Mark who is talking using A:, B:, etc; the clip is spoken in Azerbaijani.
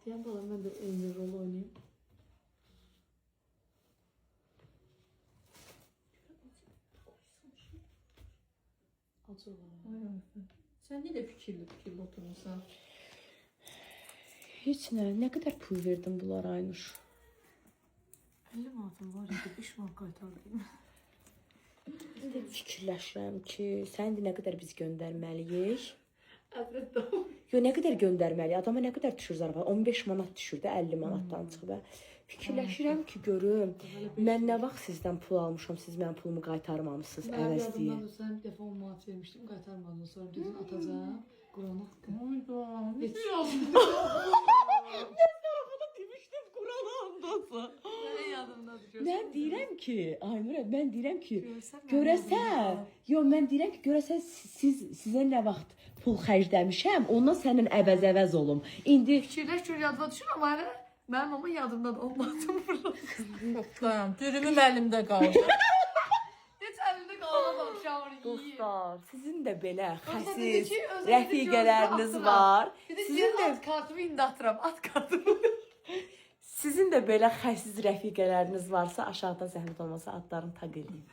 A: Deyən bala, mən də eyni rol oynayım. Acı olar.
B: Ay Ayfer. Sən niyə də fikirli fikirli oturmusan?
C: Heç nə, nə qədər pul verdim bunlara Aynur?
A: 50 manatım var idi, 5 manat qaytardım.
C: İndi fikirləşirəm ki, sən indi nə qədər biz göndərməliyik?
A: Əlbəttə.
C: Yo, nə qədər göndərməliyik? Adama nə qədər düşür zarafat? 15 manat düşür də 50 manatdan çıxıb. Hə. Fikirləşirəm ki, görüm, mən nə vaxt sizdən pul almışam, siz mənim pulumu qaytarmamısınız
A: Mənim
C: əvəz deyə.
A: yadımdan da sən bir dəfə 10 manat vermişdim, qaytarmadın. Sonra dedin atacağam. Quran haqqı.
B: Oyda.
A: Heç-
B: Heç yazdım.
C: Demişdim Quran andası.
A: Mənim yadımdadır.
C: Mən deyirəm ki, Aynur, mən deyirəm ki,
A: Görsən, mənim
C: görəsən, yo mən deyirəm ki, görəsən siz sizə nə vaxt pul xərcləmişəm, ondan sənin əvəz-əvəz olum. İndi
A: Fikirləş gör yadıma düşür amma hələ mənim amma yadımda da 10 manatım burada.
B: Dayan, dürümüm əlimdə qaldı.
A: Heç əlində qalmaz axşamını yeyir.
C: dostlar, sizin də belə
A: Özə dedi
C: xəsis
A: ki, özə dedi ki,
C: rəfiqələriniz
A: özü
C: var.
A: Dedi
C: Sizin də
A: at kartımı indi atıram, at kartımı.
C: sizin də belə xəsis rəfiqələriniz varsa, aşağıdan zəhmət olmasa adlarını taq eləyin.